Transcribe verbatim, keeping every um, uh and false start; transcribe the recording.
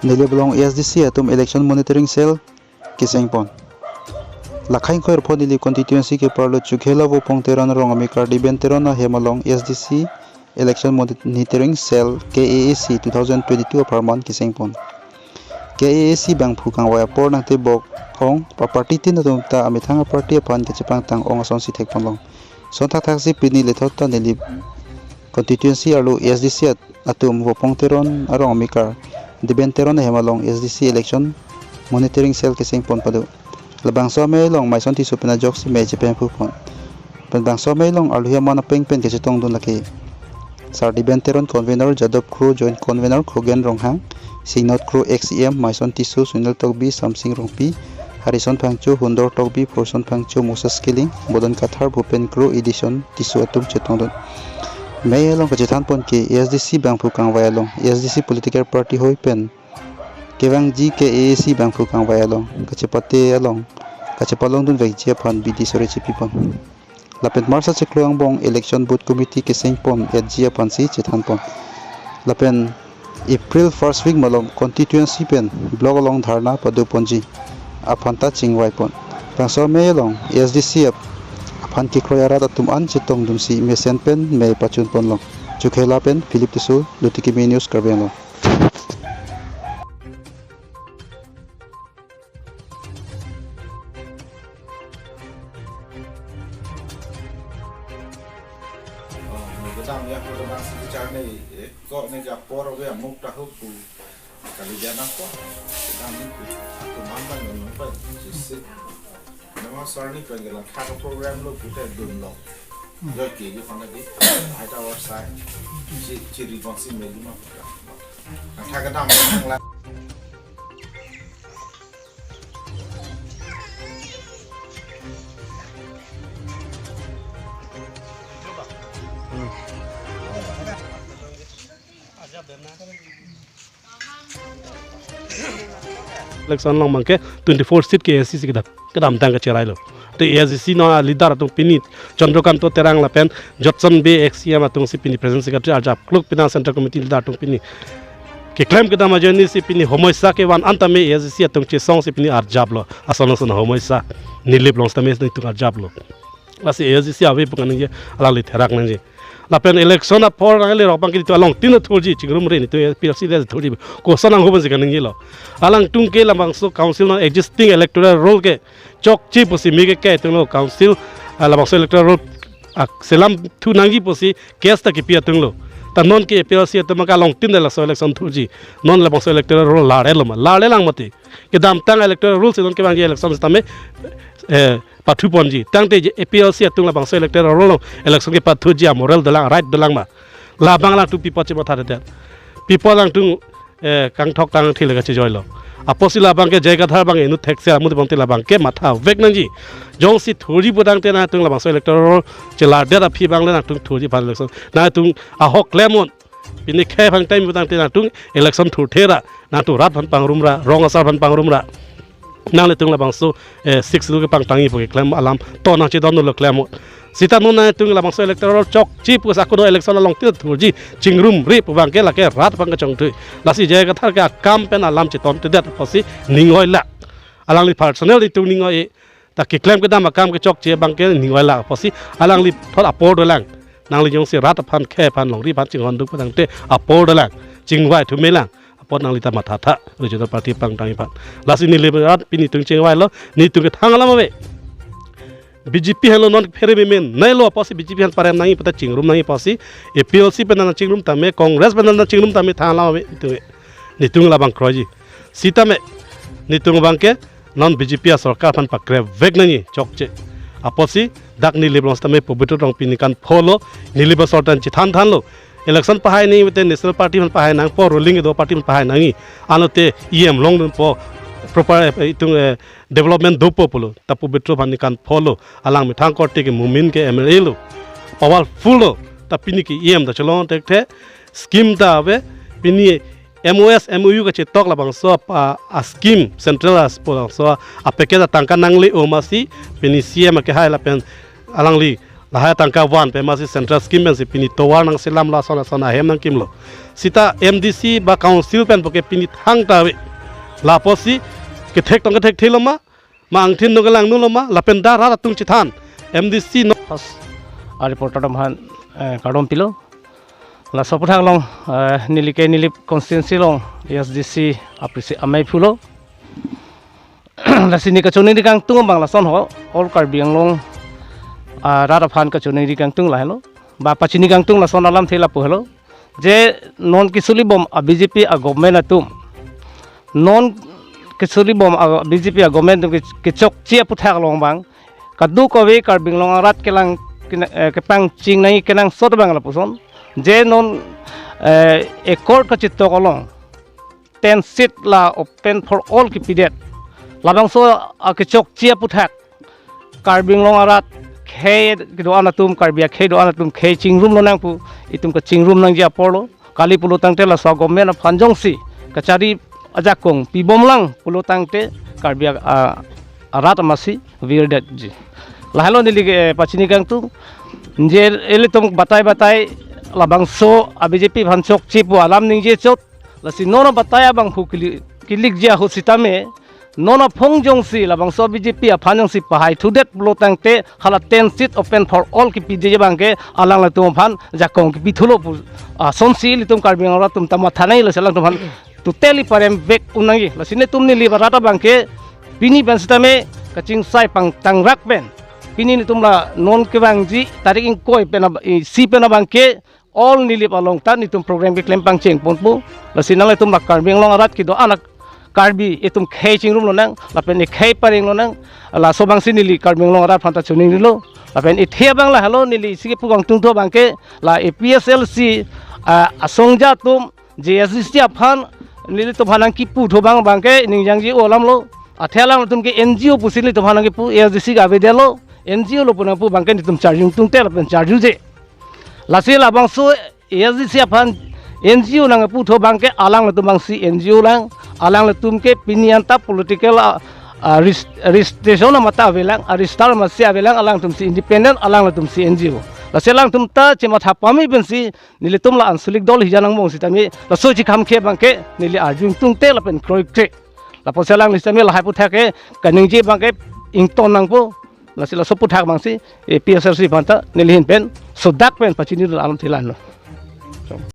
Nilip along A S D C atum election monitoring cell kesengpon. Lakha ingkoi ra pho Nilip constituency keparlo Chokihola Vopong Teron arong amekar Deben Teron ahem along A S D C election monitoring cell K A A C two thousand twenty-two apharman kesengpon. K A A C bangphu kangvai apor nangtebok ong pa party tin atum ta amethang aparty aphan kachepangtang ong asonsi thekponlong. Sonthakthak si pini lethot ta Nilip constituency arlo A S D C at-, atum Vopong Teron arong amekar Deben Teron ahem along A S D C election monitoring cell kesengpon pado. Labangso amei along Maison Tisso pen ajoksi mei chepemphu pon. Pen bangso amei along arlohi aman apeng pen kachetongdun lake Sar Deben Teron convener, Jadop Kro joint convener, Khogen Ronghang, Singnot Kro ex E M, Maison Tisso, Sunil Tokbi, Samsing Rongpi, Harison Phangcho, Hundor Tokbi, Forson Phangcho, Moses Killing, Bodon Kathar, Bhupen Kro, Edison Tisso atum chetongdun. Mei along kachethanpon ke A S D C bangphu kangvai along A S D C political party hoi pen kevangji K A A C bangphu kangvai along kachepate along kachepalongdun vekji aphan bidi sore chepipon. Lapen March achiklo angbong election booth committee kesengpon etji aphansi chethanpon. Lapen April first week malom constituency pen block along dharna padoponji aphanta chingvaipon. Bangso amei along A S D C ap-, aphan kekroi arat atum an chetongdunsi mesen pen mei pachunponlong. Chokihola pen Philip Tisso, Lotiki Mini News, Karbi Anglong. Oh, kedam ya, kedam si bichar ne, eh, ko ne ja por be amuk tahu ku. Kali dia nangko. Kedam ni ku. Aku mampan nang pa sisi. Nama sar ni penggelam thak program lo kita dunlo. Yo ke ye pang lagi. Hai ta war sai. Ci, ciri bangsi melu ma. Nang thak kedam nang la. Election along abangke twenty-four seat ke A S D C kedam, kedamtang kacherailo. Te A S D C non leader atum pini Chandrakanta Terang lapen Jotson Bey ex E M atumsi pini president secretary arjap kluk pina central committee leader atum pini keklem kedam ajoinesi pini homoisa kevan an tame A S D C atum chesongsi pini arjaplo. Ason ason homoisa Nilip along tame netum arjaplo. Lasi A S D C ave pu kaningje, alangli therak nangji. Lapen election apor nangli rok abangke netum alongtin thurji, chingrumre netum A P L C le thurji. Koson nangho pusi kaningjelo. Alangtum ke labangso council non existing electoral roll ke chokche pusi meke ke tunglo council, ah, labangso electoral roll, ah, selam thu nangji pusi case ta kipi atunglo. Ta non ke A P L C atum ke alongtin labangso election thurji. Non labangso electoral roll larelo ma. Larle lang mati. Kedamtang electoral roll si non kevangji election sitame, eh, pathuponji. Tangte je A P L C atum labangso electoral roll election kepathuji amoral dolang, right dolang ma. Labang alangtum pi apot chemathadet. Pi apot alangtum, eh, kangthok kangthil kachejoilo. Apotsi labangke J I Kathar abang inut thekser amu tebonte labangke mathavek nangji. Jongsi thurji putangte nangtum labangso electoral roll chelardet aphi abang le nangtum thurji aphan election. Nangtum ahok klemnon. Pini khei aphan time putangte nangtum election thurthe ra, nangtum rat aphan pangrum ra, rong asar aphan pangrum ra. Nanglitum labangso, eh, six lu kepangtangji pu keklem alam to nangchedonlo klemnon. Sita non nangtum labangso electoral chokche pu sako do election alongtin thurji chingrumre pu abangke lake rat aphan kachongthui. Lasi J I Kathar ke akam pen alam chetontedet apotsi ning oilak. Alangli personal netum ning oi. Ta keklem kedam akam kechokche abangke ning oilak apotsi alangliphan apor dolang. Nangli jongsi rat aphan khei aphan longri aphan chinghonduk putangte apor dolang. Chingvai thumelang. Apot nangli ta mathatha regional party pangtangji aphan. Lasi neli rat pini netum chingvailo, netum ke thang alam ave. B J P henlo non phere memen. Nailo apotsi B J P aphan parem nangji puta chingrum nangji apotsi A P L C pen nangchingrum tame, Congress pen nangchingrum tame thang alam ave netum ke. Netum labang kroiji. Sitame netum abangke non B J P asorkar aphan pakrevek nangji chokche. Apotsi dak Nilip along sitame Pobitro Rongpi ningkan pholo Nilip asor tan chethanthanlo. Election pahai nangji pute National Party aphan pahai nangpo, ruling kedo party aphan pahai nangji. Anlote E M longdunpo, proper, eh, itum, eh, development dopo pulo. Ta Pobitro aphan ningkan pholo. Alang methang korte ke mumin ke M L A lo. Powerful lo. Ta pini ke E M ta chelong thekthe. Scheme ta ave. Pini M O S, M O U kachetok labangso apa a scheme central aspo labangso a package atangka nangle-o masi pini C M akehai lapen alangli Lahai tangka van pen masi central scheme pensi pini tovar nangselam, lason lason ahem nangkimlo. Sita M D C ba council pen puke pini thangta ave. Lapusi kethek tong kethekthelo ma, ma angthin tong kelang nulo ma, lapen dak rat atum chethan. M D C no. First, a reporter atum aphan, eh, kardom pilo. Laso aphuthak along, eh, neli ke Nilip constituency along A S D C apisi amei pulo. Lasi ne kachoningri kangtung abang lason ho, all Karbi Anglong, ah, rat aphan kachoningri kangtung lahelo. Ba pachini kangtung lason alamthe lapu helo. Je non kesuli bom a B J P a government atum, non kesuli bom a B J P a government atum ke-, kechokche aphuthak along abang, kadokave Karbi Anglong arat kelang kena-, eh, kepangcheng nangji kenangsot abang lapuson. Je non, eh, accord kachetok along ten seat la open for all kepidet. Labangso akechokche aphuthak Karbi Anglong arat khei kedo-an atum, Karbi akhei kedo-an atum khei chingrum lonang pu, itum kachingrum nangji aporlo. Kali pulo tangte laso government aphan jongsi kachari ajakong pibomlang pulo tangte Karbi a, a, arat amatsi virdetji. Lahelo neli ke pachini kangtung. Je ilitum batai batai labangso a B J P aphan chokche pu alam ningje chot. Lasi non abatai abang pu kili-, kilikji ahut sitame, non aphong jongsi labangso B J P aphan jongsi pahai thudet pulo tangte hala ten seat open for all kipiji abangke alanglitum aphan jakong kipi thulo pu, ah, asonsi ilitum Karbi Anglong atum ta matha nangji, lasi alangtum aphan totally parem vek un nangji. Lasi netum Nilip arat abangke pini pen sitame kachingsai pangtangrak pen, pini netum la non kevangji tarik ingkoi pen ab-, isi pen abangke all Nilip along ta netum program keklem pangcheng ponpo. Lasi nanglitum la Karbi Anglong arat kedo-an a Karbi itum khei chingrum lonang, lapen ikhei pareng lonang, laso abangsi neli Karbi Anglong arat aphan ta choningrilo. Lapen ithe abang lahelo neli isi kepu kangtungthu abangke la A P H L C, ah, asongja atum J S D C aphan nelitum aphan nangkipu thu abang abangke ningjangji alamlo. Athe alangtum ke N G O pusi nelitum aphan nangkipu, A S D C ke avedetlo, N G O lo pu nangpu abangke netum charjung tungte lapen charjuji. Lasi labangso A S D C aphan N G O nangpu thu abangke alanglitum abangsi N G O lang, alanglitum ke pini anta political, ah, ah, regis-, registration amat ta avelang, ah, register amatsi avelang, alangtumsi independent, alangtumsi N G O. Lasi alangtum ta chematha pame pensi nelitum la ansolik dol hija nangbong sitame, laso chikham ke abangke neli arjung tungte lapen kroikre. Lapusi alangli sitame lahai aphuthak ke kaningje abangke ington nangpo. Lasi laso aphuthak abangsi, eh, A P H L C aphan ta neli ahin pen sodak pen pachini alamthe lahenlo.